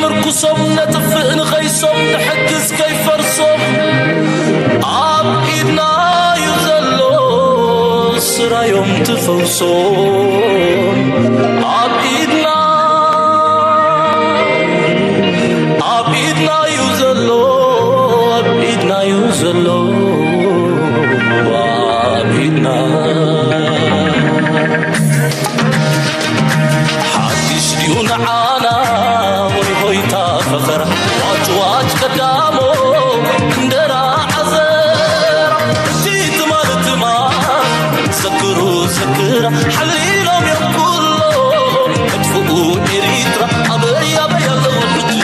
ምርኩሶም ነጥፍእ ንኸይሶም ንሕግዝ ከይፈርሶም ኣብ ኢድና እዩ ዘሎ ስራዮም ትፈውሶም ኣብ ኢድና ኣብ ኢድና እዩ ዘሎ ኣብ ኢድና እዩ ዘሎ ኣብ ኢድና ሓድሽ ድዩ ንዓና ወይ ሆይታ ፈኸራ ዋጭዋጭ ቀዳሞ እንደራ ዓዘራ እቲ ትማል ትማል ዘክሩ ዘክራ ሓሊሎም እዮም ኩሎም መጥፍኡ ኤሪትራ ኣበይ ኣበይ ኣለዉ ሕጂ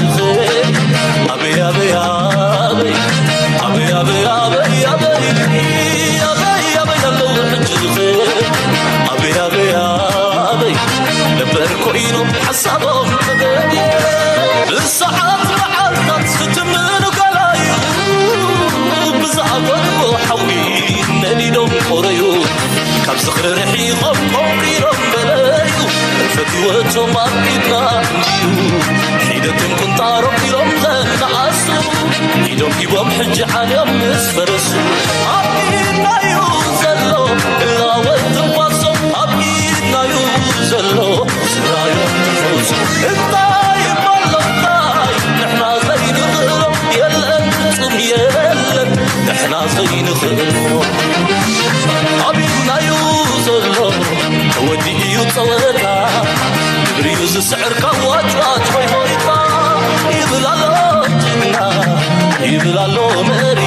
ኣበይ ኣበይ ኣበይ ኣበይ ኣበይ ኣበይ ኣበይ ኣበይ ኣበይ ኣለዉ ሕጂ ኣበይ ኣበይ ኣበይ ነበር ኮይኖም ሓሳቦም ተገዲ ብሰዓት መዓልታት ክትምኑ ገላዩ ብዝኣበድዎ ሓዊ ነዲዶም ቆረዩ ካብ ዝኽሪ ርሒቖም ቆንቂሮም በለዩ ፈትወቶም ኣብ ኢድና እንድዩ ሒደትን ቁንጣሮም ኢሎም ዘነኣሱ ኢዶም ሂቦም ሕጂ ዓልዮም ምስ ፈረሱ ኣብ ኢድናዩ ዘሎ እላወት ትንፋሶም ኣብ ኢድናዩ ዘሎ ስራዮም ትፈውሱ እንታይ እሞ ኣሎ እንታይ ንሕና ዘይንኽእሎ የለን ፍጹም የለን ንሕና ዘይንኽእሎ ኣብ ኢድናዩ ዘሎ ተወዲኡ እዩ ጸወታ ግብሪዩ ዝስዕር ካብ ዋጭዋጭ ሆይ ሆይታ ይብል ኣሎ ጅግና ይብል ኣሎ መሪ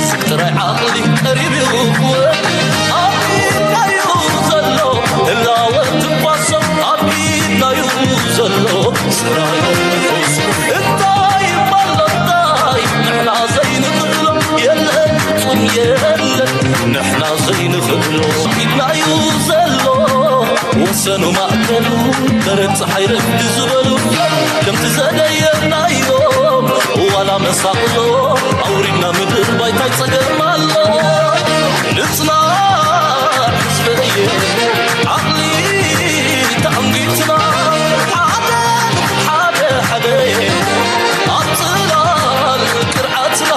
ስብ ጥራይ ዓቕሊ ቀሪብ እዩ ክወዲ ኣብ ኢድናዩ ዘሎ ህላወ ትንፋሶም ኣብ ኢድናዩ ዘሎ ስራዮም ንፈውሱ እንታይ እሞ ኣሎ እንታይ ንሕና ዘይንኽእሎ የለን ፍጹም የለን ንሕና ዘይንኽእሎ ኢድናዩ ዘሎ ወሰኑ ማእከሉ ደረት ፀሓይ ረግዲ ዝበሉ ከምቲ ዘደየናዮም ዋላ መሳቕሎ ኣውሪድና ምድር ባይታይ ፀገም ኣሎ ንፅናዕ ህዝበየ ዓቕሊ ተኣንጊትና ሓደ ሓደ ሓደ ኣብ ፅላል ቅርዓትና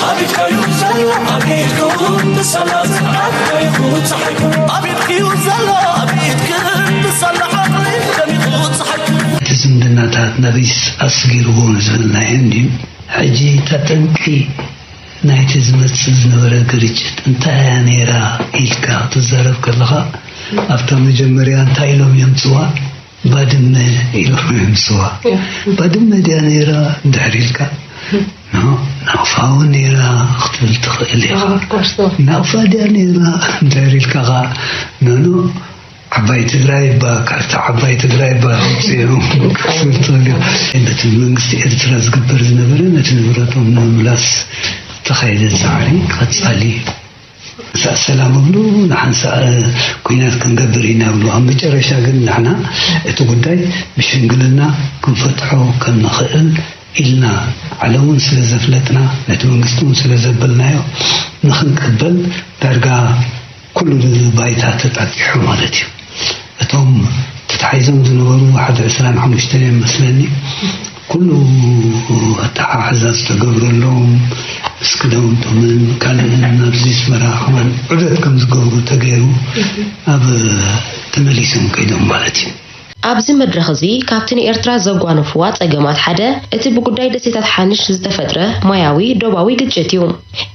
ኣቢድካዩ ዘሎ ኣቢድኩም ብሰላ ዝዓበይኩ ፀሓይኩ ኣቢድክዩ ዘሎ ኣቢድክን ብሰላ ዓቕሊ ደሚቑ ፀሓይኩ እቲ ዝምድናታት ናበይስ ኣስጊርዎ ዝብልናዮ እንድዩ ሕጂ እታ ጠንቂ ናይቲ ዝመጽእ ዝነበረ ግርጭት እንታይ እያ ነይራ ኢልካ ክትዛረብ ከለኻ ኣብታ መጀመርያ እንታይ ኢሎም የምፅዋ ባድመ ኢሎም የምፅዋ ባድመ ድያ ነይራ ድሕር ኢልካ ናቕፋ እውን ነይራ ክትብል ትኽእል ኢኻ ናቕፋ ድያ ነይራ ድሕር ኢልካ ኸዓ ኖኖ ዓባይ ትግራይ ባ ካርታ ዓባይ ትግራይ ባ ኣውፅኦም ክትብል ትኽእል ኢኻ ነቲ መንግስቲ ኤርትራ ዝግበር ዝነበረ ነቲ ንብረቶም ንምምላስ ዝተኻየደ ፃዕሪ ቀፃሊ እዩ ምሳእ ሰላም እብሉ ንሓንሳእ ኩናት ክንገብር ኢና ይብሉ ኣብ መጨረሻ ግን ንሕና እቲ ጉዳይ ብሽምግልና ክንፈትሖ ከም ንኽእል ኢልና ዓለም እውን ስለ ዘፍለጥና ነቲ መንግስቲ እውን ስለ ዘበልናዮ ንኽንቅበል ዳርጋ ኩሉ ባይታ ተጣጢሑ ማለት እዩ። እቶም ተታሒዞም ዝነበሩ ሓደ ዕስራን ሓሙሽተን እዮም መስለኒ ኩሉ ኣተሓሕዛ ዝተገብረሎም ምስ ክዳውንቶምን ካልእን ኣብዚ ኣስመራ ከማን ዑደት ከም ዝገብሩ ተገይሩ ኣብ ተመሊሶም ከይዶም ማለት እዩ። ኣብዚ መድረኽ እዚ ካብቲ ንኤርትራ ዘጓነፍዋ ጸገማት ሓደ እቲ ብጉዳይ ደሴታት ሓንሽ ዝተፈጥረ ማያዊ ዶባዊ ግጭት እዩ።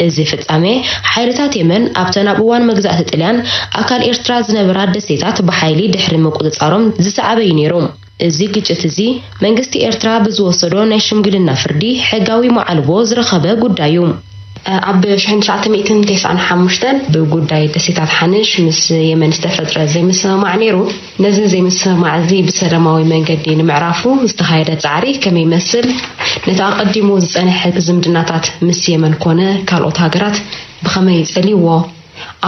እዚ ፍጻሜ ሓይልታት የመን ኣብተን ኣብ እዋን መግዛእቲ ጥልያን ኣካል ኤርትራ ዝነበራ ደሴታት ብሓይሊ ድሕሪ ምቁጽጻሮም ዝሰዓበ እዩ ነይሩ። እዚ ግጭት እዚ መንግስቲ ኤርትራ ብዝወሰዶ ናይ ሽምግልና ፍርዲ ሕጋዊ መዓልቦ ዝረኸበ ጉዳይ እዩ። ኣብ ሽሕን ትሽዓተ ሚእትን ተስዓን ሓሙሽተን ብጉዳይ ደሴታት ሓንሽ ምስ የመን ዝተፈጥረ ዘይምስምማዕ ነይሩ። ነዚ ዘይምስምማዕ እዚ ብሰላማዊ መንገዲ ንምዕራፉ ዝተኻየደ ጻዕሪ ከመይ ይመስል? ነቲ ኣቐዲሙ ዝጸንሐ ዝምድናታት ምስ የመን ኮነ ካልኦት ሃገራት ብኸመይ ጸልይዎ?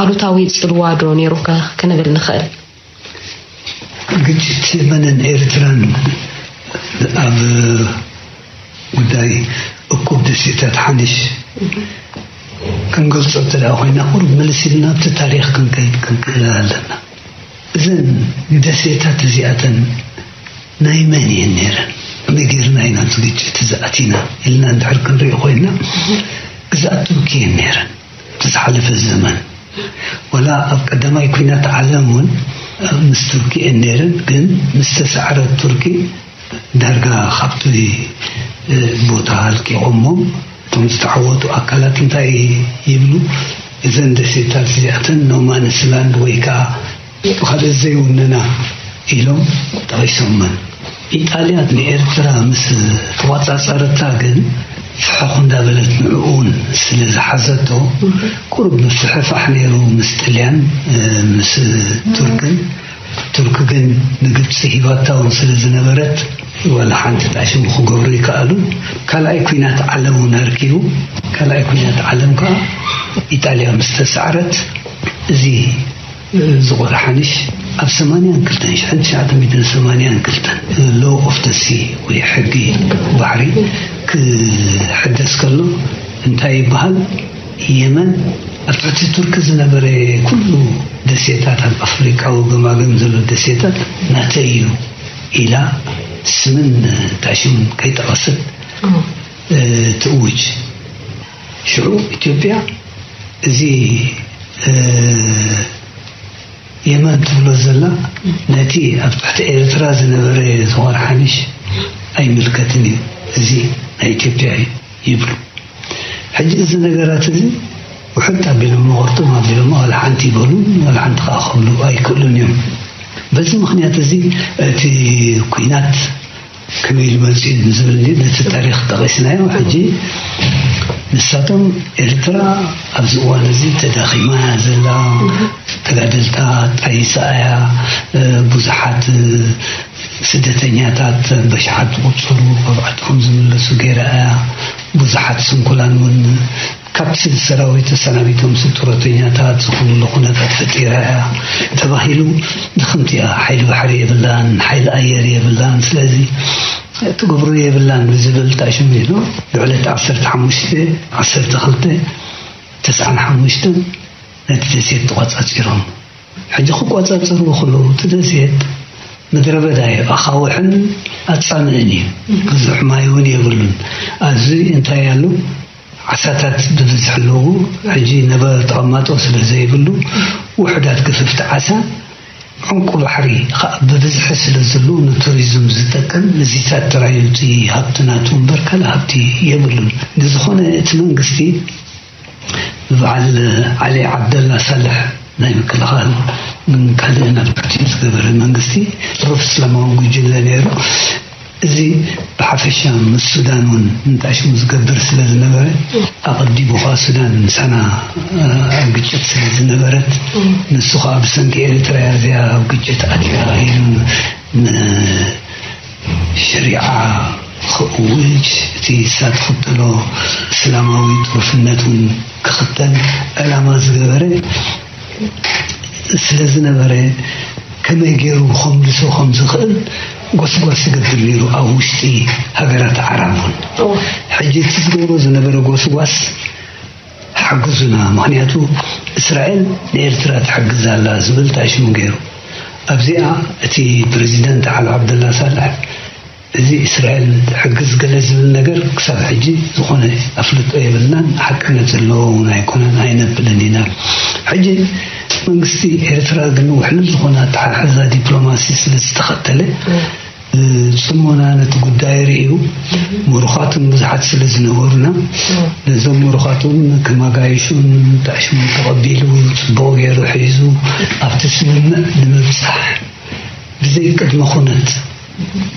ኣሉታዊ ጽልዋ ዶ ነይሩ ከ ክንብል ንኽእል? ግጭት የመንን ኤርትራን ኣብ ጉዳይ እኩብ ደሴታት ሓንሽ ክንገልጾ እንተ ደኣ ኮይና ቁሩብ መለስ ኢልና ኣብቲ ታሪኽ ክንከይድ ክንክእል ኣለና። እዘን ደሴታት እዚኣተን ናይ መን እየን ነይረን? ከመይ ጌርና ኢና እዚ ግጭት እዚ ኣቲና ኢልና እንድሕር ክንሪኦ ኮይንና፣ ግዝኣት ቱርኪ እየን ነይረን እቲ ዝሓለፈ ዘመን። ወላ ኣብ ቀዳማይ ኩናት ዓለም እውን ምስ ቱርኪ እየን ነይረን፣ ግን ምስ ተሳዕረት ቱርኪ ዳርጋ ካብቲ ቦታ ኣልቂቖሞም። እቶም ዝተዓወቱ ኣካላት እንታይ ይብሉ? እዘን ደሴታት እዚኣተን ኖማንስ ላንድ ወይ ከዓ ብኻልእ ዘይውነና ኢሎም ጠቒሶመን። ኢጣልያ ንኤርትራ ምስ ተቋጻጸረታ ግን ፍሕኹ እንዳበለት ንዕኡ እውን ስለ ዝሓዘቶ፣ ቁሩብ ምፍሕፋሕ ነይሩ ምስ ጥልያን፣ እ፣ ምስ ቱርክን። ቱርክ ግን ንግብፂ ሂባታ እውን ስለ ዝነበረት፣ ዋላ ሓንቲ ጣሽሙ ክገብሩ ይከኣሉ። ካልኣይ ኩናት ዓለም እውን ኣርኪቡ። ካልኣይ ኩናት ዓለም ከዓ ኢጣልያ ምስ ተሳዕረት፣ እዚ ዝቆርሓንሽ ኣብ ሰማንያን ክልተን፣ ሽሕን ትሽዓተ ሚእትን ሰማንያን ክልተን፣ ሎ ኦፍ ደ ሲ ወይ ሕጊ ባሕሪ ክሕደስ ከሎ እንታይ ይበሃል? የመን ኣብ ትሕቲ ቱርኪ ዝነበረ ኩሉ ደሴታት፣ ኣብ ኣፍሪቃዊ ገማግም ዘሎ ደሴታት ናተይ እዩ ኢላ ስምን ታሽምን ከይጠቐሰት፣ እ፣ ትእውጅ። ሽዑ ኢትዮጵያ እዚ፣ እ፣ የመን ትብሎ ዘላ ነቲ ኣብ ትሕቲ ኤርትራ ዝነበረ ዝቆርሓንሽ ኣይምልከትን እዩ፣ እዚ ናይ ኢትዮጵያ እዩ ይብሉ። ሕጂ እዚ ነገራት እዚ ውሕጥ ኣቢሎም መቐርጦም ኣቢሎም ዋላ ሓንቲ ይበሉ፣ ዋላ ሓንቲ ከዓ ክብሉ ኣይክእሉን እዮም። በዚ ምኽንያት እዚ እቲ ኩናት ከመይ ኢሉ መፂኡ ንዝብል እንዲ ነቲ ታሪኽ ጠቒስናዮ። ሕጂ ንሳቶም ኤርትራ ኣብዚ እዋን እዚ ተዳኺማ እያ ዘላ፣ ተጋደልታ ጣይሳ እያ፣ እ፣ ብዙሓት፣ እ፣ ስደተኛታት በሽሓት ዝቑጸሩ ካብ ዓድኹም ዝምለሱ ገይራ እያ፣ ብዙሓት ስንኩላን እውን ካብቲ ሰራዊት ተሰናቢቶም ጡረተኛታት ዝኾኑሉ ኩነታት ፈጢራ እያ ተባሂሉ። ድኽምቲ እያ፣ ሓይሊ ባሕሪ የብላን፣ ሓይሊ ኣየር የብላን፣ ስለዚ ትገብሮ የብላን ብዝብል ታሽሙ ኢሉ ብዕለት ዓሰርተ ሓሙሽተ፣ ዓሰርተ ክልተ፣ ተስዓን ሓሙሽተን ነቲ ደሴት ተቋጻጺሮም። ሕጂ ክቋጻጸርዎ ከለዉ እቲ ደሴት ምድረ በዳ እዩ፣ ኣኻውሕን ኣጻምእን እዩ፣ ብዙሕ ማይ እውን የብሉን። ኣብዚ እንታይ ኣሎ? ዓሳታት ብብዝሒ ኣለዉ። ሕጂ ነበረ ተቐማጦ ስለ ዘይብሉ ውሑዳት ክፍፍቲ ዓሳ፣ ዕንቁ ባሕሪ ከዓ ብብዝሒ ስለ ዘለዉ ንቱሪዝም ዝጠቅም እዚታት ጥራይ እዩ እቲ ሃብቲ ናቱ እምበር ካልእ ሃብቲ የብሉን። ብዝኾነ እቲ መንግስቲ ብበዓል ዓሊ ዓብደላ ሳልሕ ናይ ምክልኻል ምን ካልእን ኣብ ትሕቲ ዝገበረ መንግስቲ ጥሩፍ እስላማዊ ጉጅለ ነይሩ። እዚ ብሓፈሻ ምስ ሱዳን እውን እንታይ ሽሙ ዝገብር ስለ ዝነበረ፣ ኣቐዲሙ ኸዓ ሱዳን ምሳና ኣብ ግጭት ስለ ዝነበረት፣ ንሱ ኸዓ ብሰንኪ ኤርትራ እያ እዚኣ ኣብ ግጭት ኣትያ ኢሉ ንሸሪዓ ክእውጅ፣ እቲ ንሳ ትኽተሎ እስላማዊ ጥሩፍነት እውን ክኽተል ዕላማ ዝገበረ ስለ ዝነበረ፣ ከመይ ገይሩ ከምልሶ ከም ዝኽእል ጎስጓስ ይገብር ነይሩ ኣብ ውሽጢ ሃገራት ዓራብ እውን። ሕጂ እቲ ዝገብሮ ዝነበረ ጎስጓስ ሓግዙና፣ ምኽንያቱ እስራኤል ንኤርትራ ትሕግዝ ኣላ ዝብል ታሽሙ ገይሩ። ኣብዚኣ እቲ ፕረዚደንት ዓሊ ዓብደላ ሳልሕ እዚ እስራኤል ትሕግዝ ገለ ዝብል ነገር ክሳብ ሕጂ ዝኾነ ኣፍልጦ የብልናን፣ ሓቅነት ዘለዎ እውን ኣይኮነን፣ ኣይነብልን ኢና። ሕጂ መንግስቲ ኤርትራ ግን ውሕሉል ዝኾነ ኣተሓሕዛ ዲፕሎማሲ ስለ ዝተኸተለ፣ ብጽሞና ነቲ ጉዳይ ርእዩ፣ ምሩኻቱን ብዙሓት ስለ ዝነበሩና፣ ነዞም ምሩኻቱን ከም ኣጋይሹን ታሽሙን ተቐቢሉ፣ ጽቡቕ ገይሩ ሒዙ፣ ኣብቲ ስምምዕ ንምብጻሕ ብዘይ ቅድመ ኩነት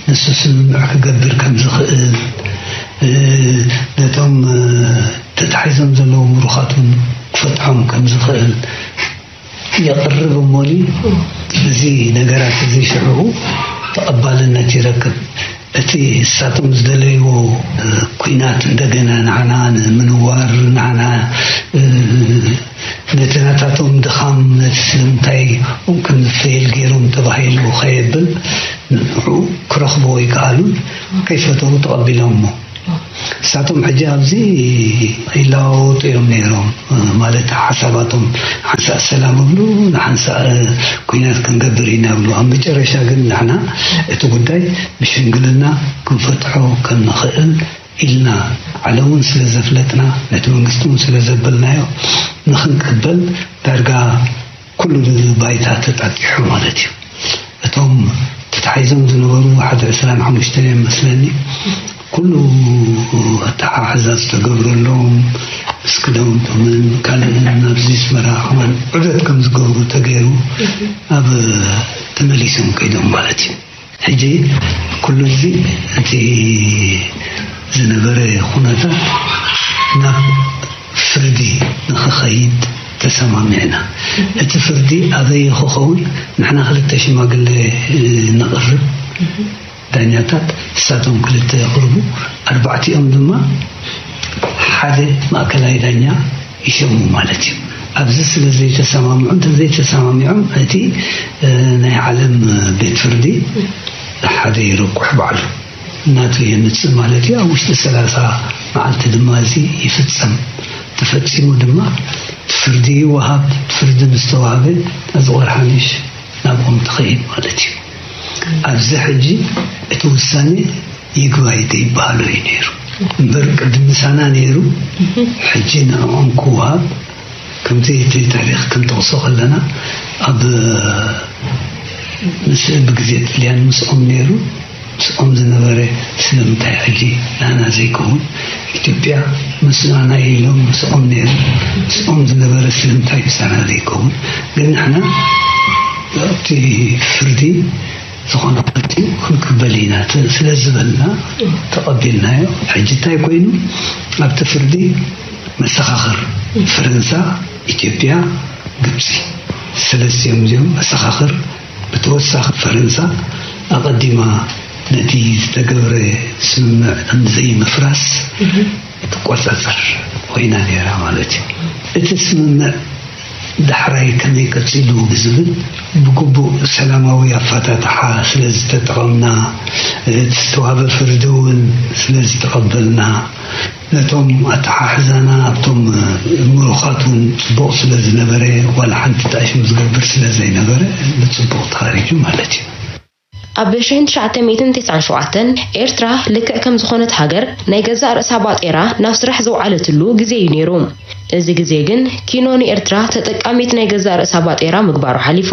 ንሱ ስምምዕ ክገብር ከም ዝኽእል፣ እ፣ ነቶም፣ እ፣ ተታሒዞም ዘለዉ ምሩኻት እውን ክፈትሖም ከም ዝኽእል የቕርብ እሞኒ፣ እዚ ነገራት እዚ ሽዕኡ ተቐባልነት ይረክብ። እቲ እሳቶም ዝደለይዎ፣ እ፣ ኲናት እንደገና ንዓና ንምንዋር፣ ንዓና፣ እ፣ ነቲ ናታቶም ድኻም፣ ነቲ ስለምንታይ ከም ንፈይል ገይሮም ተባሂሉ ከየብል፣ ንዕኡ ክረኽብዎ ይከኣሉን ከይፈተዉ ተቐቢሎሞ። እሳቶም ሕጂ ኣብዚ ይለዋወጡ እዮም ነይሮም። ማለት ሓሳባቶም ሓንሳእ ሰላም ይብሉ፣ ንሓንሳእ ኩናት ክንገብር ኢና ይብሉ። ኣብ መጨረሻ ግን ንሕና እቲ ጉዳይ ብሽምግልና ክንፈትሖ ከም ንኽእል ኢልና ዓለም እውን ስለ ዘፍለጥና፣ ነቲ መንግስቲ እውን ስለ ዘበልናዮ ንኽንቅበል ዳርጋ ኩሉ ባይታ ተጣጢሑ ማለት እዩ። እቶም ተታሒዞም ዝነበሩ ሓደ ዕስራን ሓሙሽተን እዮም መስለኒ። ኩሉ ኣተሓሕዛ ዝተገብረሎም ምስ ክዳውንቶምን ካልእን ኣብዚ ኣስመራ ከማን ዑደት ከም ዝገብሩ ተገይሩ ኣብ ተመሊሶም ከይዶም ማለት እዩ። ሕጂ ኩሉ እዚ እቲ ዝነበረ ኩነታት ናብ ፍርዲ ንኽኸይድ ተሰማሚዕና። እቲ ፍርዲ ኣበይ ክኸውን? ንሕና ክልተ ሽማግለ ነቕርብ፣ ዳኛታት ንሳቶም ክልተ የቕርቡ፣ ኣርባዕቲኦም ድማ ሓደ ማእከላይ ዳኛ ይሸሙ ማለት እዩ። ኣብዚ ስለ ዘይተሰማምዑ፣ እንተዘይተሰማሚዖም እቲ ናይ ዓለም ቤት ፍርዲ ሓደ ይረቁሕ ባዕሉ ናቱ የምጽእ ማለት እዩ። ኣብ ውሽጢ ሰላሳ መዓልቲ ድማ እዚ ይፍጸም። ተፈጺሙ ድማ ፍርዲ ይወሃብ። ፍርዲ ምስ ተዋህበ እዚ ቆርሓንሽ ናብኦም ትኸይድ ማለት እዩ። ኣብዚ ሕጂ እቲ ውሳኔ ይግባይ ዘይበሃሎ እዩ ነይሩ እምበር ቅድሚ ምሳና ነይሩ። ሕጂ ንዕኦም ክወሃብ ከምቲ እቲ ታሪኽ ክንጠቕሶ ከለና ኣብ ምስ ብግዜ ጥልያን ምስኦም ነይሩ። ምስኦም ዝነበረ ስለምንታይ ሕጂ ናና ዘይከውን? ኢትዮጵያ ምስና ናይ ኢሎም ምስኦም ነይሩ። ምስኦም ዝነበረ ስለምንታይ ምሳና ዘይከውን? ግን ንሕና ኣብቲ ፍርዲ ዝኾነ ፍርዲ ክንቅበል ኢና ተ- ስለ ዝበልና ተቐቢልናዮ። ሕጂ እንታይ ኮይኑ ኣብቲ ፍርዲ መሰኻኽር ፈረንሳ፣ ኢትዮጵያ፣ ግብፂ ሰለስቲኦም እዚኦም መሰኻኽር። ብተወሳኺ ፈረንሳ ኣቐዲማ ነቲ ዝተገብረ ስምምዕ ዘይምፍራስ ትቆፃፀር ኮይና ነይራ ማለት እዩ። እቲ ስምምዕ ዳሕራይ ከመይ ቀፂሉ ብዝብል ብግቡእ ሰላማዊ ኣፈታትሓ ስለ ዝተጠቐምና፣ እቲ ዝተዋህበ ፍርዲ እውን ስለ ዝተቐበልና፣ ነቶም ኣተሓሕዛና ኣብቶም ምሩኻት እውን ፅቡቕ ስለ ዝነበረ፣ ዋላ ሓንቲ ጣሽም ዝገብር ስለ ዘይነበረ ብፅቡቕ ተኻሪጁ ማለት እዩ። ኣብ ሽሕን ትሽዓተ ሚእትን ተስዓን ሸውዓተን ኤርትራ ልክዕ ከም ዝኾነት ሃገር ናይ ገዛእ ርእሳ ባጤራ ናብ ስራሕ ዘውዓለትሉ ግዜ እዩ ነይሩ። እዚ ግዜ ግን ኪኖ ንኤርትራ ተጠቃሚት ናይ ገዛእ ርእሳ ባጤራ ምግባሩ ሓሊፉ፣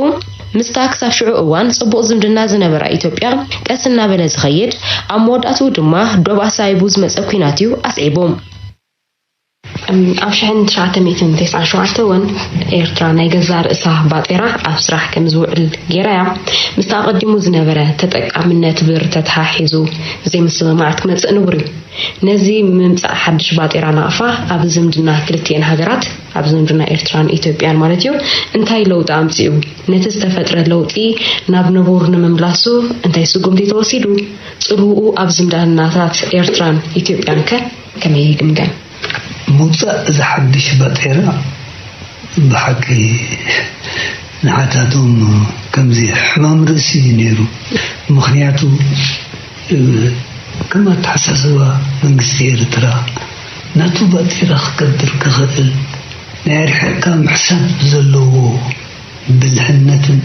ምስታ ክሳብ ሽዑ እዋን ጽቡቕ ዝምድና ዝነበራ ኢትዮጵያ ቀስ እናበለ ዝኸይድ፣ ኣብ መወዳእትኡ ድማ ዶብ ኣሳይቡ ዝመጸ ኲናት እዩ ኣስዒቡ። ኣብ ሽሕን ትሽዓተ ሚእትን ተስዓን ሸውዓተ እውን ኤርትራ ናይ ገዛእ ርእሳ ባጤራ ኣብ ስራሕ ከም ዝውዕል ገይራ እያ። ምስቲ ኣቐዲሙ ዝነበረ ተጠቃምነት ብር ተተሓሒዙ ዘይምስምማዓት ክመጽእ ንቡር እዩ። ነዚ ምምጻእ ሓድሽ ባጤራ ናቕፋ ኣብ ዝምድና ክልቲኤን ሃገራት፣ ኣብ ዝምድና ኤርትራን ኢትዮጵያን ማለት እዩ፣ እንታይ ለውጢ ኣምጺኡ? ነቲ ዝተፈጥረ ለውጢ ናብ ንቡር ንምምላሱ እንታይ ስጉምቲ ተወሲዱ? ጽልውኡ ኣብ ዝምድናታት ኤርትራን ኢትዮጵያን ከ ከመይ ይግምገም? ምውጻእ እዚ ሓድሽ ባጤራ ብሓቂ ንዓታቶም ከምዚ ሕማም ርእሲ እዩ ነይሩ። ምኽንያቱ ከም ኣተሓሳስባ መንግስቲ ኤርትራ ናቱ ባጤራ ክገብር ክኽእል ናይ ኣርሒቕካ ምሕሳብ ዘለዎ ብልሕነትን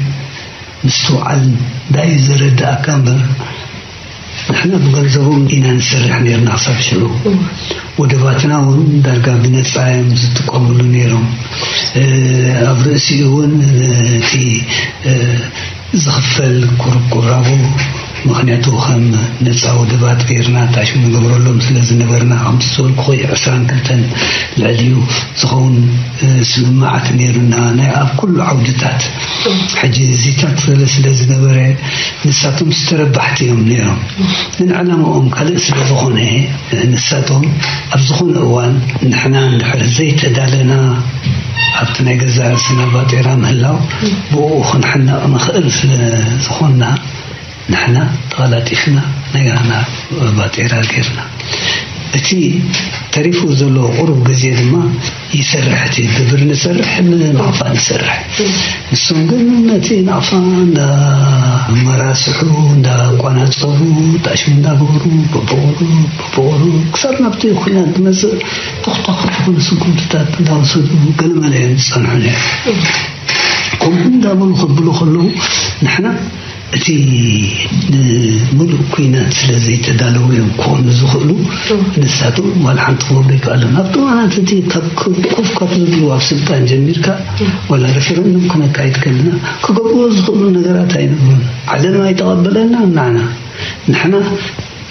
ምስትውዓልን ዳዩ ዘረድኣካ እምበር ንሕና ብገንዘቦም ኢና ንሰርሕ ነርና ክሳብ ሽዑ። ወደባትና እውን ዳርጋ ብነፃ እዮም ዝጥቀምሉ ነይሮም። ኣብ ርእሲኡ እውን እቲ ዝኽፈል ኩርኩራቡ ምኽንያቱ ከም ነፃ ወደባት ገይርና ታሽሙ ንገብረሎም ስለ ዝነበርና ከምቲ ዝበልኩ ኮይ ዕስራን ክልተን ልዕሊኡ ዝኸውን ስምምዓት ነይሩና ናይ ኣብ ኩሉ ዓውድታት ሕጂ እዚታት ስለ ዝነበረ ንሳቶም ዝተረባሕቲ እዮም ነይሮም። ግን ዕላማኦም ካልእ ስለ ዝኾነ ንሳቶም ኣብ ዝኾነ እዋን ንሕና እንድሕር ዘይተዳለና ኣብቲ ናይ ገዛ ርእስና ባጤራ ምህላው ብኡ ክንሕነቕ ንኽእል ስለ ዝኾንና ንሕና ተቐላጢፍና ናይ ናና ባጤራ ገይርና እቲ ተሪፉ ዘሎ ቁሩብ ግዜ ድማ ይሰርሕ፣ እቲ ግብር ንሰርሕ፣ ንናቕፋ ንሰርሕ። ንሶም ግን ነቲ ናቕፋ እንዳመራስሑ፣ እንዳቋናጸቡ፣ ጣሽሙ እንዳገበሩ፣ በብቑሩብ በብቑሩብ ክሳብ ናብቲ ኲናት ዝመጽእ ተኹታኹት ዝኾነ ስጉምትታት እንዳወሰዱ ገለመለ እዮም ዝጸንሑ ነይሩ። ከምኡ እንዳበሉ ከብሉ ከለዉ፣ ንሕና እቲ ንምሉእ ኲናት ስለ ዘይተዳለዉ እዮም ክኾኑ ዝኽእሉ። ንሳቶም ዋላ ሓንቲ ክገብሩ ይከኣሎም። ኣብቲ እዋናት እቲ ካብ ኮፍ ካብ ዝብሉ ኣብ ስልጣን ጀሚርካ ዋላ ሬፈረንዱም ክነካይድ ከለና ክገብርዎ ዝኽእሉ ነገራት ኣይነበሩን። ዓለም ኣይተቐበለና። ንዓና ንሕና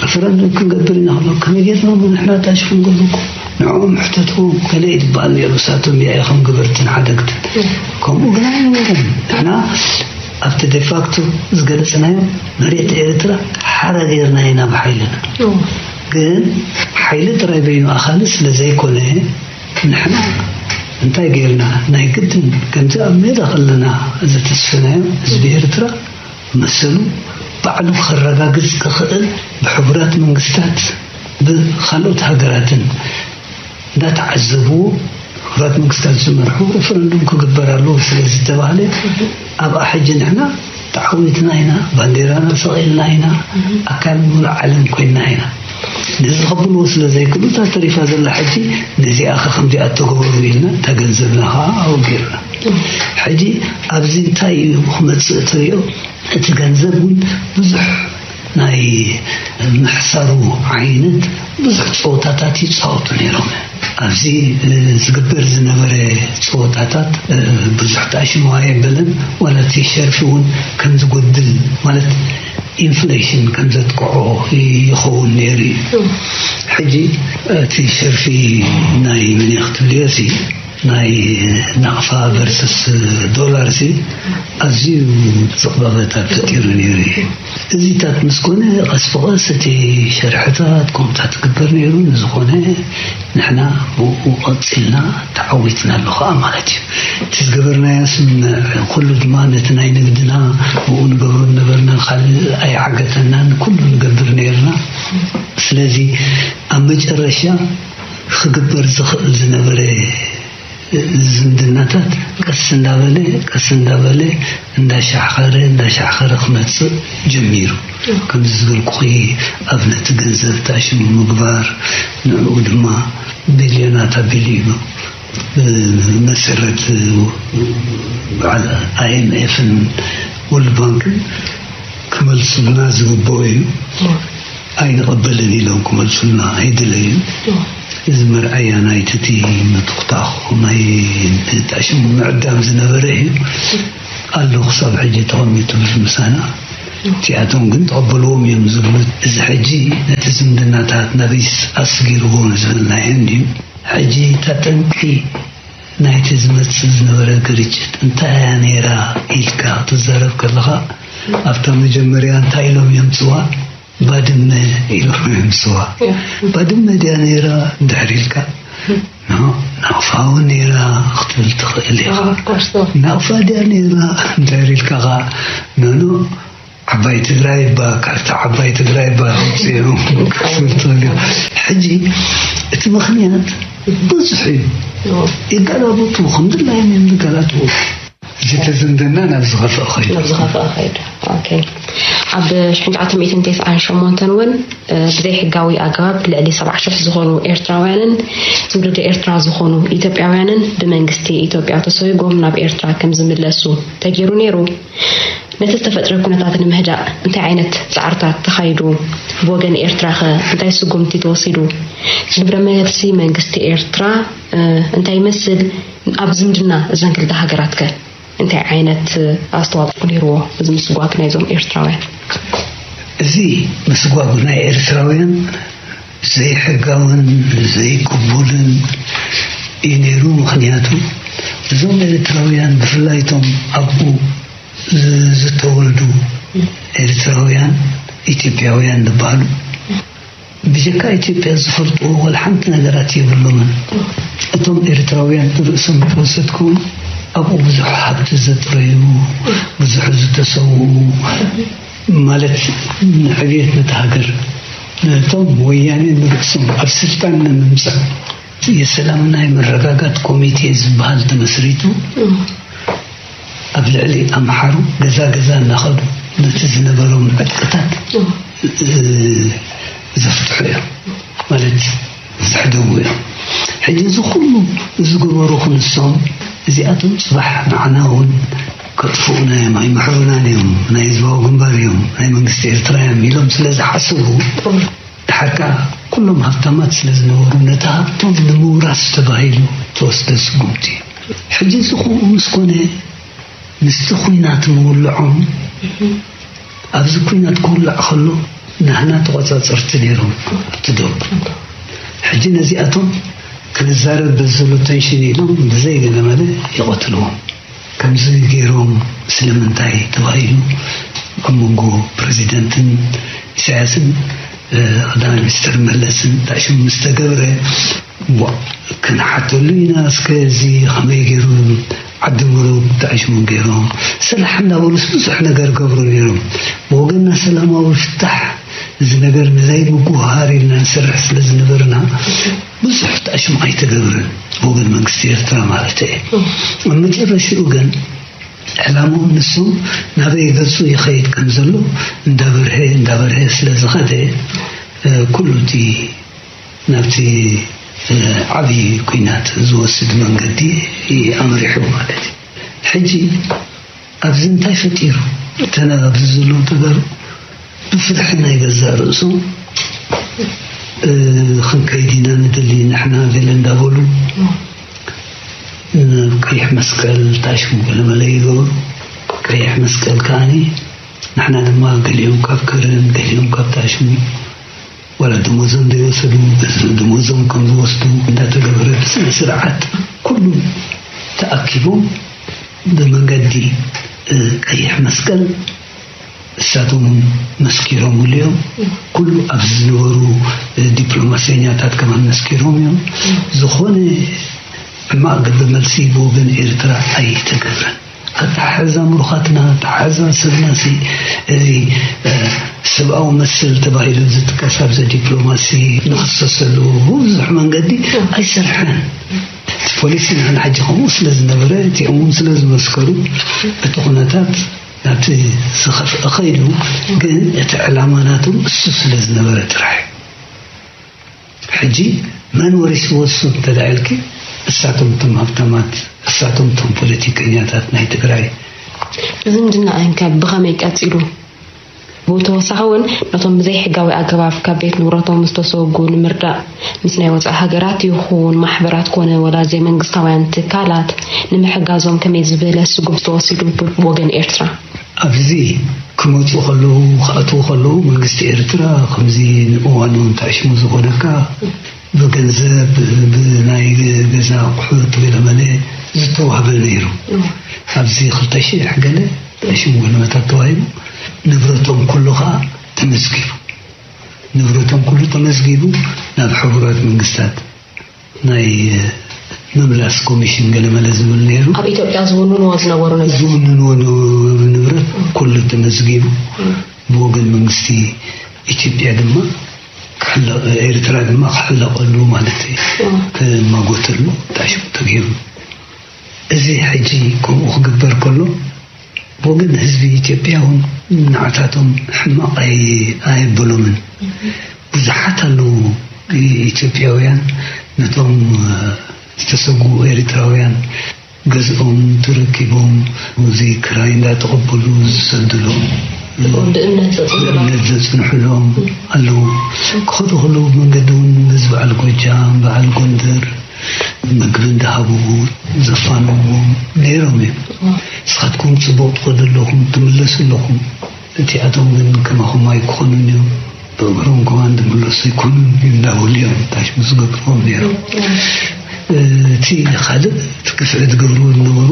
ሬፈረንዱም ክንገብር ኢና ክብሎ ከመይ ጌርና ንሕና ታሽፉ ንገብረኩም ንዕኦም ሕተትዎም ከለ ይድበሃል ነይሩ። ንሳቶም ያኢኹም ግብርትን ሓደግትን ከምኡ ግን ኣይነበረን። ንሕና ኣብቲ ዴፋክቶ ዝገለጽናዮ መሬት ኤርትራ ሓራ ጌርና ኢና ብሓይልና። ግን ሓይሊ ጥራይ በይኑ ኣኻሊ ስለ ዘይኮነ ንሕና እንታይ ጌርና ናይ ግድን ከምዚ ኣብ ሜዳ ከለና ዘተስፈናዮ ህዝቢ ኤርትራ መሰሉ ባዕሉ ከረጋግጽ ክኽእል ብሕቡራት መንግስታት ብኻልኦት ሃገራትን እንዳተዓዘብዎ ሕቡራት መንግስታት ዝመርሑ ሬፈረንዱም ክግበር ኣለዎ ስለ ዝተባህለ ኣብኣ ሕጂ ንሕና ተዓዊትና ኢና፣ ባንዴራና ሰቒልና ኢና፣ ኣካል ሙሉእ ዓለም ኮይንና ኢና። ነዚ ከብልዎ ስለ ዘይክእሉ እታ ተሪፋ ዘላ ሕጂ ነዚኣ ከ ከምዚኣ እተገበሩ ኢልና እታ ገንዘብና ከዓ ኣወጊርና። ሕጂ ኣብዚ እንታይ እዩ ክመፅእ እትሪኦ? እቲ ገንዘብ እውን ብዙሕ ናይ ምሕሳሩ ዓይነት ብዙሕ ፀወታታት ይፃወቱ ነይሮም። ኣብዚ ዝግበር ዝነበረ ፀወታታት ብዙሕ ተኣሽሙ ኣይበለን። ዋላ እቲ ሸርፊ እውን ከም ዝጎድል ማለት ኢንፍሌሽን ከም ዘጥቅዖ ይኸውን ነይሩ እዩ። ሕጂ እቲ ሸርፊ ናይ መን ክትብልዮ ሲ ናይ ናቕፋ ቨርሰስ ዶላር ሲ ኣዝዩ ዝቕባበታት ፈጢሩ ነይሩ እዩ። እዚታት ምስ ኮነ ቀስ ብቐስ እቲ ሸርሕታት ከምኡታት ትግበር ነይሩ። ንዝኾነ ንሕና ብኡ ቀፂልና ተዓዊትና ኣሎ ከዓ ማለት እዩ። እቲ ዝገበርናዮ ስምምዕ ኩሉ ድማ ነቲ ናይ ንግድና ብኡ ንገብሮ ነበርና፣ ካልእ ኣይዓገተናን፣ ኩሉ ንገብር ነይርና። ስለዚ ኣብ መጨረሻ ክግበር ዝኽእል ዝነበረ ዝምድናታት ቀስ እንዳበለ ቀስ እንዳበለ እንዳሻሕኸረ እንዳሻሕኸረ ክመፅእ ጀሚሩ። ከምዚ ዝበልኩኺ ኣብ ነቲ ገንዘብ ታሽሙ ምግባር፣ ንዕኡ ድማ ቢልዮናት ኣቢሉ እዩ ብመሰረት በዓል ኣይኤምኤፍን ወርልድ ባንክን ክመልሱልና ዝግብኦ እዩ። ኣይንቕበልን ኢሎም ክመልሱልና ኣይደለዩን። እዚ መርኣያ ናይቲ እቲ ምትኹታኹ ናይ ታሽሙ ምዕዳም ዝነበረ እዩ ኣሎ ክሳብ ሕጂ ተቐሚጡ ምስ ምሳና። እቲኣቶም ግን ተቐበልዎም እዮም ዝብሉ። እዚ ሕጂ ነቲ ዝምድናታት ናበይ ኣስጊርዎ ዝበልናዮ እንድዩ። ሕጂ እታ ጠንቂ ናይቲ ዝመጽእ ዝነበረ ግርጭት እንታይ እያ ነይራ ኢልካ ክትዛረብ ከለኻ ኣብታ መጀመርያ እንታይ ኢሎም የምጽዋ? ባድመ ኢሎም የምጽዋ። ባድመ ድያ ነይራ እንድሕር ኢልካ ኖ፣ ናቕፋ እውን ነይራ ክትብል ትኽእል ኢኻ። ናቕፋ ድያ ነይራ እንድሕር ኢልካ ኸዓ ኖ ኖ ዓባይ ትግራይ እባ ካርታ ዓባይ ትግራይ እባ ኣውፅኦም ክትብል ትኽእል ኢኻ። ሕጂ እቲ ምኽንያት ብዙሕ እዩ። ይገላበጡ ከምድላዮም እዮም ዝገላበጡ። እቲ ዝምድና ናብ ዝኸፍአ ኸይዱ። ናብ ዝኸፍአ ኸይዱ። ኦኬ። ኣብ ሽሕን ትሽዓተ ሚእትን ተስዓን ሸሞንተን እውን ብዘይሕጋዊ ኣገባብ ልዕሊ ሰብዓ ሽሕ ዝኾኑ ኤርትራውያንን ትውልደ ኤርትራ ዝኾኑ ኢትዮጵያውያንን ብመንግስቲ ኢትዮጵያ ተሰጉጎም ናብ ኤርትራ ከም ዝምለሱ ተገይሩ ነይሩ። ነቲ ዝተፈጥረ ኩነታት ንምህዳእ እንታይ ዓይነት ፃዕርታት ተኻይዱ? ብወገን ኤርትራ ኸ እንታይ ስጉምቲ ተወሲዱ? ግብረ መልሲ መንግስቲ ኤርትራ እንታይ ይመስል? ኣብ ዝምድና እዘን ክልተ ሃገራት ከ እንታይ ዓይነት ኣስተዋፅኦ ነይርዎ? እዚ ምስጓግ ናይዞም ኤርትራውያን። እዚ ምስጓግ ናይ ኤርትራውያን ዘይሕጋውን ዘይቅቡልን እዩ ነይሩ። ምኽንያቱ እዞም ኤርትራውያን ብፍላይ እቶም ኣብኡ ዝተወልዱ ኤርትራውያን ኢትዮጵያውያን ዝበሃሉ ብጀካ ኢትዮጵያ ዝፈልጥዎ ወላ ሓንቲ ነገራት የብሎምን። እቶም ኤርትራውያን ንርእሶም ተወሰድኩም ኣብኡ ብዙሕ ሃብቲ ዘጥረዩ፣ ብዙሕ ዝተሰውኡ ማለት ንዕብየት ነቲ ሃገር ነቶም ወያኔ ንርእሶም ኣብ ስልጣን ንምምጻእ የሰላምና የመረጋጋት ኮሚቴ ዝበሃል ተመስሪቱ ኣብ ልዕሊ ኣምሓሩ ገዛ ገዛ እናኸዱ ነቲ ዝነበሮም ዕጥቅታት ዘፍትሑ እዮም ማለት ዘሕደጉ እዮም። ሕጂ እዚ ኩሉ ዝገበሩ ክንሶም እዚኣቶም ጽባሕ ንዓና እውን ከጥፍኡና እዮም ኣይምሕሩናን እዮም ናይ ህዝባዊ ግንባር እዮም ናይ መንግስቲ ኤርትራ እዮም ኢሎም ስለ ዝሓስቡ ድሓር ከዓ ኩሎም ሃብታማት ስለ ዝነበሩ ነቲ ሃብቶም ንምውራስ ተባሂሉ ተወስደ ስጉምቲ እዩ። ሕጂ እዚ ከምኡ ምስ ኮነ ምስቲ ኩናት ምውልዖም ኣብዚ ኩናት ክውላዕ ከሎ ናህና ተቆፃፀርቲ ነይሮም ኣብቲ ዶብ። ሕጂ ነዚኣቶም ክንዛረብ በዘሎ ተንሽን ኢሎም ብዘይ ገለመለ ይቐትልዎም። ከምዚ ገይሮም ስለምንታይ ተባሂሉ ኣብ መንጎ ፕረዚደንትን ኢሳያስን ቀዳማይ ሚኒስትር መለስን ተዕሽሙ ምስ ተገብረ ክንሓተሉ ኢና እስከ እዚ ከመይ ገይሩ ዓዲ ምሩብ ተዕሽሙ ገይሮም ሰላሕ እንዳበሉስ ብዙሕ ነገር ገብሩ ነይሮም። ብወገንና ሰላማዊ ፍታሕ እዚ ነገር ንዘይ ምጉሃር ኢልና ንሰርሕ ስለ ዝነበርና ብዙሕ ተዕሽሙ ኣይተገብረን ብወገን መንግስቲ ኤርትራ ማለት እየ። ኣብ መጨረሽኡ ግን ዕላምኦም ንሶም ናበይ ገጹ ይኸይድ ከም ዘሎ እንዳበርሀ እንዳበርሀ ስለ ዝኸደ ኩሉ እቲ ናብቲ ዓብዪ ኲናት ዝወስድ መንገዲ ኣምሪሑ ማለት እዩ። ሕጂ ኣብዚ እንታይ ፈጢሩ? እተን ኣብዚ ዘለዉ ተጋሩ ብፍርሒ ናይ ገዛእ ርእሶም ክንከይድ ኢና ንደሊ ንሕና ገለ እንዳበሉ ናብ ቀይሕ መስቀል ታሽሙ ገለመለ ይገብሩ። ቀይሕ መስቀል ከዓኒ ንሕና ድማ ገሊኦም ካብ ከረን ገሊኦም ካብ ታሽሙ ዋላ ደሞዞም ዘይወሰዱ ደሞዞም ከም ዝወስዱ እንዳተገበረ ብስነ ስርዓት ኩሉ ተኣኪቦም ብመንገዲ ቀይሕ መስቀል እሳቶም መስኪሮምሉ እዮም። ኩሉ ኣብዚ ዝነበሩ ዲፕሎማሰኛታት ከማን መስኪሮም እዮም። ዝኾነ ሕማቕ ግብረ መልሲ ብወገን ኤርትራ ኣይተገብረን። ኣተሓሕዛ ምሩኻትና ኣተሓሕዛ ሰብናሲ እዚ ሰብኣዊ መሰል ተባሂሉ ዝጥቀስ ኣብዚ ዲፕሎማሲ ንኽሰሰሉ ብዙሕ መንገዲ ኣይሰርሐን። እቲ ፖሊሲ ንሕና ሕጂ ከምኡ ስለ ዝነበረ እቲኦም እውን ስለ ዝመስከሩ እቲ ኩነታት ናብቲ ዝኸፍአ ኸይዱ። ግን እቲ ዕላማ ናቶም እሱ ስለ ዝነበረ ጥራሕ እዩ። ሕጂ መን ወሪስዎ እሱ እንተደኣ ኢልኪ እሳቶም እቶም ሃብታማት እሳቶም እቶም ፖለቲከኛታት ናይ ትግራይ። ዝምድና ኣንከ ብኸመይ ቀጺሉ? ብተወሳኺ እውን ነቶም ብዘይሕጋዊ ኣገባብ ካብ ቤት ንብረቶም ዝተሰጉ ንምርዳእ ምስ ናይ ወፃኢ ሃገራት ይኹን ማሕበራት ኮነ ወላ ዘይመንግስታውያን ትካላት ንምሕጋዞም ከመይ ዝበለ ስጉምቲ ተወሲዱ ብወገን ኤርትራ? ኣብዚ ክመፁ ከለዉ ክኣትዉ ከለዉ መንግስቲ ኤርትራ ከምዚ ንእዋኑ እንተዕሽሙ ዝኾነካ ብገንዘብ ብናይ ገዛ ኣቑሑት ገለመለ ዝተዋህበ ነይሩ። ኣብዚ ክልተ ሽሕ ገለ ሽሙ ንመታት ተዋሂቡ ንብረቶም ኩሉ ከዓ ተመዝጊቡ ንብረቶም ኩሉ ተመዝጊቡ ናብ ሕቡራት መንግስታት ናይ ምምላስ ኮሚሽን ገለመለ ዝብል ነይሩ። ኣብ ኢትዮጵያ ዝውንንዎ ዝነበሩ ነገር ዝውንንዎ ዝነበሩ ንብረት ኩሉ ተመዝጊቡ ብወገን መንግስቲ ኢትዮጵያ ድማ ኤርትራ ድማ ክሕለቀሉ ማለት እዩ ክማጎተሉ ታሽሙ ተገይሩ። እዚ ሕጂ ከምኡ ክግበር ከሎ ብወገን ህዝቢ ኢትዮጵያ እውን ንዓታቶም ሕማቕ ኣየብሎምን። ብዙሓት ኣለዉ ኢትዮጵያውያን ነቶም ዝተሰጉ ኤርትራውያን ገዝኦም ተረኪቦም እዚ ክራይ እንዳተቐበሉ ዝሰድሎም ብእምነት ዘፅንሑሎም ኣለዉ። ክኸዱ ከለዉ መንገዲ እውን ነዚ በዓል ጎጃም በዓል ጎንደር ምግቢ እንዳሃቡ ዘፋንዎም ነይሮም እዮም። ንስኻትኩም ፅቡቕ ትኸዱ ኣለኹም ትምለሱ ኣለኹም። እቲኣቶም ግን ከማኹም ኣይክኾኑን እዮም። ብእግሮም ከማን ዝምለሱ ኣይኮኑን እንዳበሉ እዮም ታሽሙ ዝገብርዎም ነይሮም። እቲ ካልእ እቲ ግፍዒ ዝገብርዎ ዝነበሩ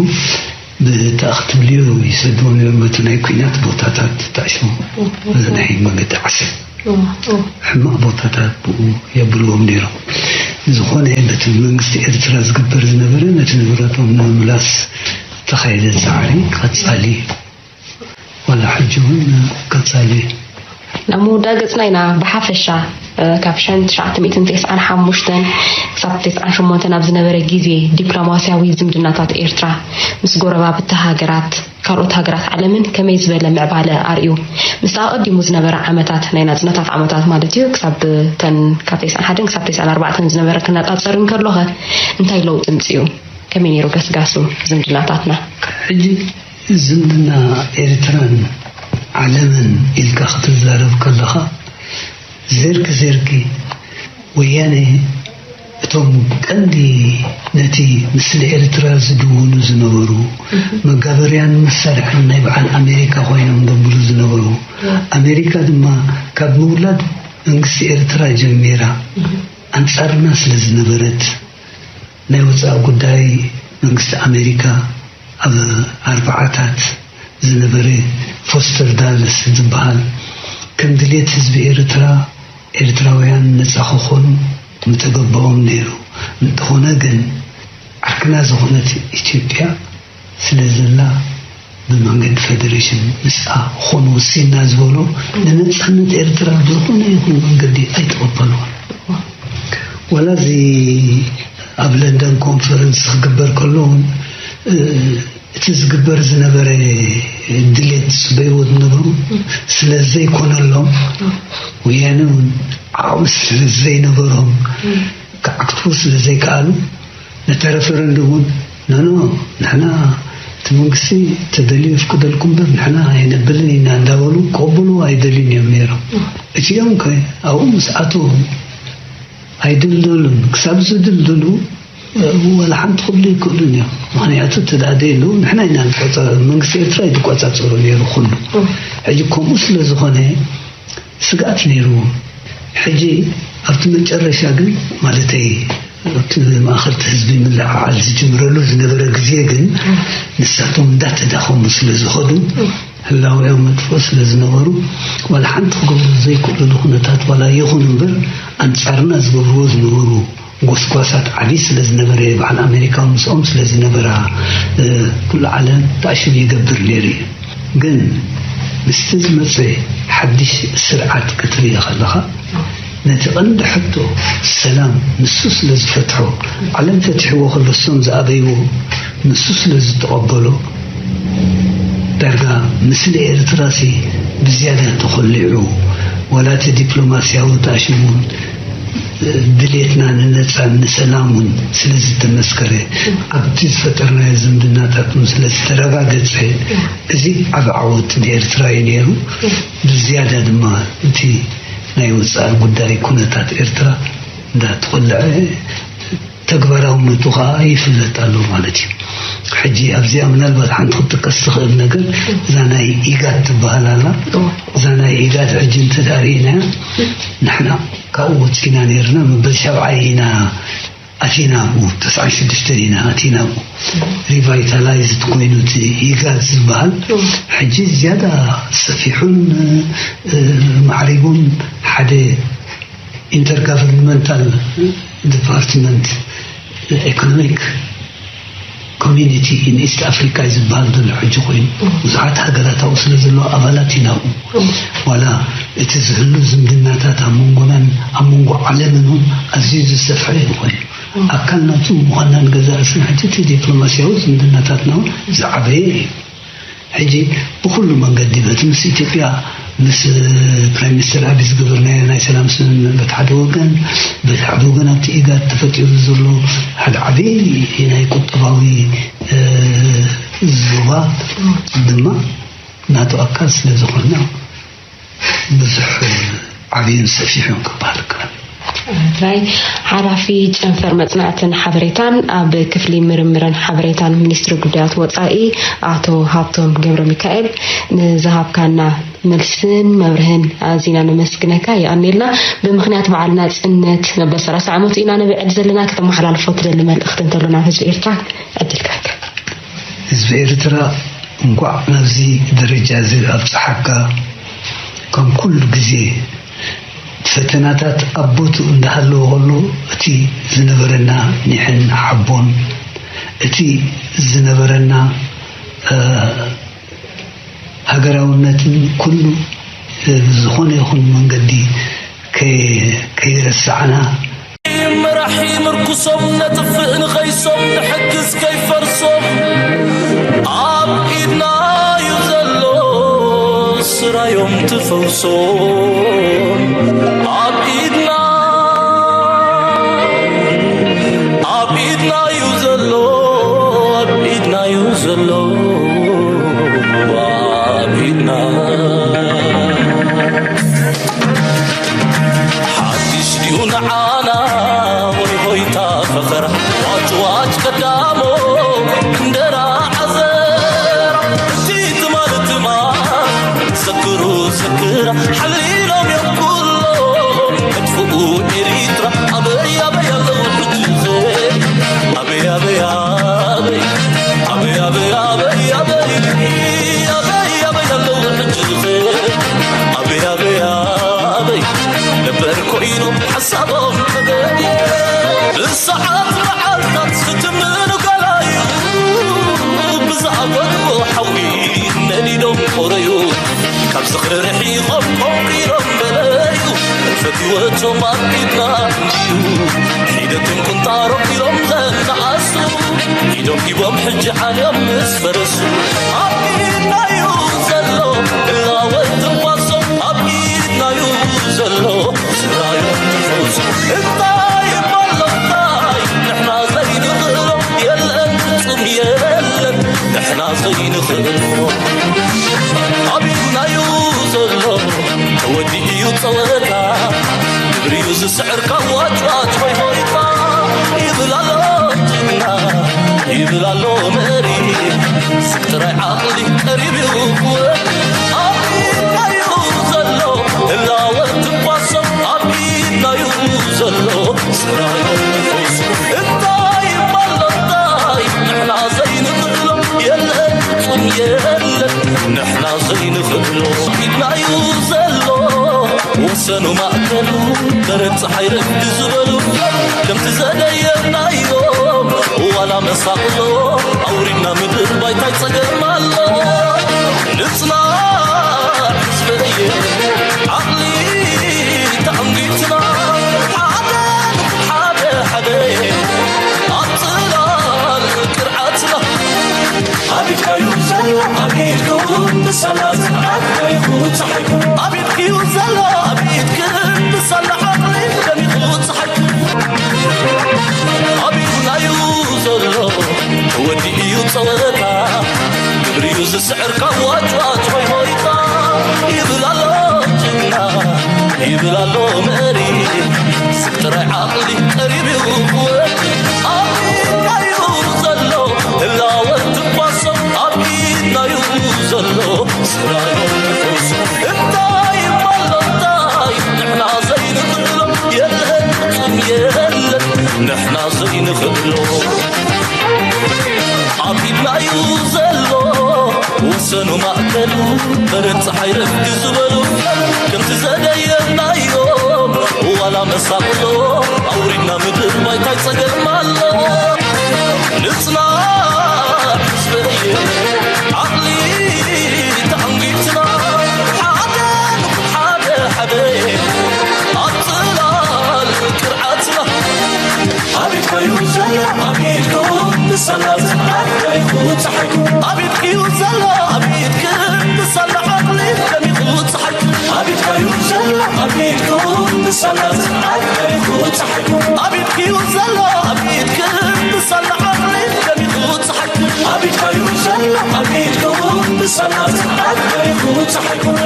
ብተኣኽትብልዮ ይሰድዎም ነይሮም በቲ ናይ ኲናት ቦታታት ታሽሙ በዚ ናይ መገዲ ዓሰብ ሕማቕ ቦታታት ብኡ የብልዎም ነይሮም። ዝኾነ በቲ መንግስቲ ኤርትራ ዝግበር ዝነበረ ነቲ ንብረቶም ንምምላስ ዝተኻየደ ፃዕሪ ቀፃሊ እዩ። ዋላ ሕጂ እውን ቀፃሊ እዩ። ናብ መወዳእ ገጽና ኢና። ብሓፈሻ ካብ ሸን ትሽዓተ ሚእትን ተስዓን ሓሙሽተን ክሳብ ተስዓን ሸሞንተን ኣብ ዝነበረ ግዜ ዲፕሎማስያዊ ዝምድናታት ኤርትራ ምስ ጎረባብቲ ሃገራት ካልኦት ሃገራት ዓለምን ከመይ ዝበለ ምዕባለ ኣርእዩ? ምስ ኣቐዲሙ ዝነበረ ዓመታት ናይ ናጽነታት ዓመታት ማለት እዩ ክሳብ ተን ካብ ተስዓን ሓደን ክሳብ ተስዓን ኣርባዕተን ዝነበረ ክነጻጸር እንከሎኸ እንታይ ለውጢ ምጽኡ? ከመይ ነይሩ ገስጋሱ ዝምድናታትና? ሕጂ ዝምድና ኤርትራን ዓለምን ኢልካ ክትዛረብ ከለኻ ዘርኪ ዘርኪ ወያነ እቶም ቀንዲ ነቲ ምስሊ ኤርትራ ዝድውኑ ዝነበሩ መጋበርያን መሳርሕን ናይ በዓል ኣሜሪካ ኮይኖም ደብሉ ዝነበሩ ኣሜሪካ ድማ ካብ ምውላድ መንግስቲ ኤርትራ ጀሚራ ኣንጻርና ስለ ዝነበረት ናይ ወፃኢ ጉዳይ መንግስቲ ኣሜሪካ ኣብ ኣርባዓታት ዝነበረ ፎስተር ዳለስ ዝበሃል ከም ድሌት ህዝቢ ኤርትራ ኤርትራውያን ነፃ ክኾኑ ምተገበኦም ነይሩ። እንተኾነ ግን ዓርክና ዝኾነት ኢትዮጵያ ስለ ዘላ ብመንገዲ ፌደሬሽን ምስኣ ክኾኑ ወሲንና ዝበሎ ንነፃነት ኤርትራ ብዝኾነ ይኹን መንገዲ ኣይተቐበልዎን። ዋላ እዚ ኣብ ለንደን ኮንፈረንስ ክግበር ከሎ እውን እቲ ዝግበር ዝነበረ ድሌት ዝፅበይዎ ዝነበሩ ስለ ዘይኮነሎም ወያነ እውን ዓቕሚ ስለ ዘይነበሮም ክዓግትዎ ስለ ዘይከኣሉ ነታ ረፈረንዱም እውን ኖኖ ንሕና እቲ መንግስቲ ተደልዩ ይፍቅደልኩም እምበር ንሕና ኣይነብልን ኢና እንዳበሉ ክቕበሉ ኣይደልዩን እዮም ነይሮም። እቲኦም ከ ኣብኡ ምስ ኣተዉ ኣይድልደሉን። ክሳብ ዝድልድሉ ዋላ ሓንቲ ክብሉ ይክእሉን እዮም። ምክንያቱ እተ ደኣ ደይሉ ንሕና ኢና ንቆፃ መንግስቲ ኤርትራ እዩ ዝቆፃፀሩ ነይሩ ኩሉ። ሕጂ ከምኡ ስለ ዝኾነ ስግኣት ነይርዎም። ሕጂ ኣብቲ መጨረሻ ግን ማለተይ ኣብቲ ማእኸልቲ ህዝቢ ምልዕዓል ዝጅምረሉ ዝነበረ ግዜ ግን ንሳቶም እንዳተዳኸሙ ስለ ዝኸዱ ህላውያው መጥፍኦ ስለ ዝነበሩ ዋላ ሓንቲ ክገብሩ ዘይክእሉሉ ኩነታት ዋላ ይኹን እምበር ኣንጻርና ዝገብርዎ ዝነበሩ ጎስጓሳት ዓብዪ ስለ ዝነበረ በዓል ኣሜሪካ ምስኦም ስለ ዝነበራ ኩሉ ዓለም ተኣሽም ይገብር ነይሩ እዩ። ግን ምስቲ ዝመፀ ሓድሽ ስርዓት ክትርኢ ከለኻ ነቲ ቀንዲ ሕቶ ሰላም ንሱ ስለ ዝፈትሖ ዓለም ፈቲሕዎ ከሎ እሶም ዝኣበይዎ ንሱ ስለ ዝተቐበሎ ዳርጋ ምስሊ ኤርትራሲ ብዝያዳ ተኾሊዑ ዋላ እቲ ዲፕሎማስያዊ ተኣሽሙን ድሌትና ንነፃን ንሰላም እውን ስለ ዝተመስከረ ኣብቲ ዝፈጠርናዮ ዝምድናታት እውን ስለ ዝተረጋገፀ እዚ ዓብ ዓወት ንኤርትራ እዩ ነይሩ። ብዝያዳ ድማ እቲ ናይ ወፃኢ ጉዳይ ኩነታት ኤርትራ እንዳተቆልዐ ተግባራውነቱ ከዓ ይፍለጥ ኣሎ ማለት እዩ። ሕጂ ኣብዚኣ ምናልባት ሓንቲ ክትጥቀስ ትኽእል ነገር እዛ ናይ ኢጋድ ትበሃል ኣላ። እዛ ናይ ኢጋድ ሕጂ እንተዳርእና ንሕና ካብኡ ወፂና ነርና መበል ሻብዓይ ኢና ኣቲና ብኡ ተስዓን ሽዱሽተን ኢና ኣቲና ብኡ ሪቫይታላይዝድ ኮይኑ እቲ ኢጋድ ዝበሃል ሕጂ ዝያዳ ሰፊሑን ማዕሪጉን ሓደ ኢንተርጋቨርንመንታል ዲፓርትመንት ኢኮኖሚክ ኮሚኒቲ ኢን ኢስት ኣፍሪካ እዩ ዝበሃል ዘሎ ሕጂ ኮይኑ ብዙሓት ሃገራት ኣብኡ ስለ ዘለዎ ኣባላት ኢና ኣብኡ ዋላ እቲ ዝህሉ ዝምድናታት ኣብ መንጎናን ኣብ መንጎ ዓለምን እውን ኣዝዩ ዝሰፍሐ እዩ ኮይኑ ኣካል ናቱ ምዃንና ንገዛእ ርእስና ሕጂ እቲ ዲፕሎማስያዊ ዝምድናታትና እውን ዝዓበየ እዩ። ሕጂ ብኩሉ መንገዲ በቲ ምስ ኢትዮጵያ ምስ ፕራይም ሚኒስተር ኣቢ ዝገበርናዮ ናይ ሰላም ስምምዕ በቲ ሓደ ወገን በቲ ሓደ ወገን ኣብቲ ኢጋድ ተፈጢሩ ዘሎ ሓደ ዓብዪ ናይ ቁጠባዊ ዞባ ድማ ናቱ ኣካል ስለ ዝኾንና ብዙሕ ዓብዩን ሰፊሑን ክበሃል ይከኣል። ራይ ሓላፊ ጨንፈር መጽናዕትን ሓበሬታን ኣብ ክፍሊ ምርምርን ሓበሬታን ሚኒስትሪ ጉዳያት ወጻኢ ኣቶ ሃብቶም ገብረ ሚካኤል ንዝሃብካና መልስን መብርህን ኣዚና ነመስግነካ። የቐኔልና። ብምኽንያት በዓል ናጽነት መበል ሰላሳ ዓመቱ ኢና ነብዕል ዘለና። ከተመሓላልፎ ትደሊ መልእኽቲ እንተሎ ናብ ህዝቢ ኤርትራ ዕድል ክህበካ። ህዝቢ ኤርትራ እንኳዕ ናብዚ ደረጃ እዚ ኣብጽሓካ። ከም ኩሉ ግዜ ፈተናታት ኣብ ቦትኡ እንዳሃለወ ከሎ እቲ ዝነበረና ኒሕን ሓቦን እቲ ዝነበረና ሃገራውነትን ኩሉ ብዝኾነ ይኹን መንገዲ ከይ-፣ ከይረሳዕና። መራሒ ምርኩሶም ነጥፍእ ንኸይሶም ንሕግዝ ከይፈርሶም። ኣብ ኢድና እዩ ዘሎ ስራዮም ትፈውሶም። ኣብ ኢድና፣ ኣብ ኢድና እዩ ዘሎ፣ ኣብ ኢድና እዩ ዘሎ፣ ኣብ ኢድና። ሓድሽ ድዩ ንዓና ወይ ሆይታ ፈኸራ? ዋጭ ዋጭ ቀዳሞ እንደራ ዓዘራ። እቲ ትማል ትማል ዘክሩ ዘክራ ሓሊሎም እዮም ኩሎም መጥፍኡ ኤሪትራ። ኣበይ ኣበይ ኣለዉ ሕጂ ኸ? ኣበይ ኣበይ ኣበይ ኣበይ ኣበይ ኣበይ ኣበይ ኣበይ ኣበይ ኣለዉ ሕጂ ኸ? ኣበይ ኣበይ ኣበይ ነበር ኮይኖም ሓሳቦም ተገዲ። ብሰዓት መዓልታት ዝትምኑ ገላዩ ብዝኣጎድቦ ሓዊ ነዲዶም ቆረዩ። ካብ ዝኽሪ ርሒቖም ቆንቂሮም በለዩ። ፈትወቶም ኣብ ኢድና እንድዩ። ሒደትን ቁንጣሮም ኢሎም ዘነኣሱ ኢዶም ሂቦም ሕጂ ዓልዮም ምስ ፈረሱ። ኣብ ኢድናዩ ዘሎ ህላወ ትንፋሶም ኣብ ኢድናዩ ዘሎ ስራዮም ትፈውሱ። እንታይ እሞ ኣሎ እንታይ ንሕና ዘይንኽእሎ የለን ፍጹም የለን ንሕና ዘይንኽእሎ። ኣብ ኢድናዩ ዘሎ ተወዲኡ እዩ ጸወታ። ግብሪ እዩ ዝስዕር ካብ ዋጭዋጭ ሆይ ሆይታ። ይብል ኣሎ ጅግና፣ ይብል ኣሎ መሪ። ስቅ ጥራይ ዓቕሊ ቀሪብ እዩ ክወድ። ኣብ ኢድናዩ ዘሎ ህላወ ትንፋሶም ኣብ ኢድናዩ ዘሎ ስራዮም ትፈውሱ። እንታይ እሞ ኣሎ እንታይ ንሕና ዘይንኽእሎ የለን ፍጹም የለን ንሕና ዘይንኽእሎ። ኢድናዩ ዘሎ ወሰኑ ማእከሉ በረድ ጸሓይ ረግዲ ዝበሉ ከምቲ ዘደየብናዮም ዋላ መሳቕሎ ኣውሪድና ምድር ባይታይ ጸገም ኣሎ። ንጽናዕ ህዝቢ እየ ዓቕሊ ተዓንጊትና ሓደ ሓደ ሓደ ኣብ ጽላል ቅርዓትና። ኣብ ኢድካዩ ዘሎ ኣብ ኢድኩም ብሰላ ጽንዓት ደሚቑ ጸሓይኩም። ኣብ ኢድክዩ ዘሎ ኣብ ኢድክን ብሰላ ዓቕሊ ደሚቑ ጸሓይኩም። ኣብ ኢድናዩ ዘሎ ተወዲኡ እዩ ጸወታ። ግብሪዩ ዝስዕር ካብ ዋጭዋጭ ሆይ ሆይታ። ይብል ኣሎ ጅግና፣ ይብል ኣሎ መሪ። ስቅ ጥራይ ዓቕሊ ቀሪብ እዩ ክወድ። ኣብ ኢድናዩ ዘሎ ህላወ ትንፋሶም ኣብ ኢድናዩ ዘሎ ስራዮም ትፈውሱ። እንታይ እሞ ኣሎ እንታይ ንሕና ዘይንኽእሎ የለን ፍጹም የለን ንሕና ዘይንኽእሎ። ኣብ ኢድናዩ ዘሎ ወሰኑ ማእከሉ በረድ ጸሓይ ረፍዲ ዝበሉ ከምቲ ዘደየብናዮም ዋላ መሳቕሎ ኣውሪድና ምድር ባይታይ ጸገም ኣሎ። ንጽናዕ ህዝበይ ዓቕሊ ተዓንጊትና ሓደ ንኹን ሓደ ሓደ ኣብ ጽላል ቅርዓትና። ኣብ ኢድካዩ ዘሎ ኣብ ኢድኩም ብሰላ ጽንዓት ደሚቑ ጸሓይኩም። ኣብ ኢድክዩ ዘሎ ኣብ ኢድክን ብሰላ ዓቕሊ ደሚቑ ጸሓይኩም። ኣብ ኢድካዩ ዘሎ ኣብ ኢድኩም ብሰላ ጽንዓት ደሚቑ ጸሓይኩም። ኣብ ኢድክዩ ዘሎ ኣብ ኢድክን ብሰላ ዓቕሊ ደሚቑ ጸሓይኩም። ኣብ ኢድካዩ ዘሎ ኣብ ኢድኩም ብሰላ ጽንዓት ደሚቑ ጸሓይኩም።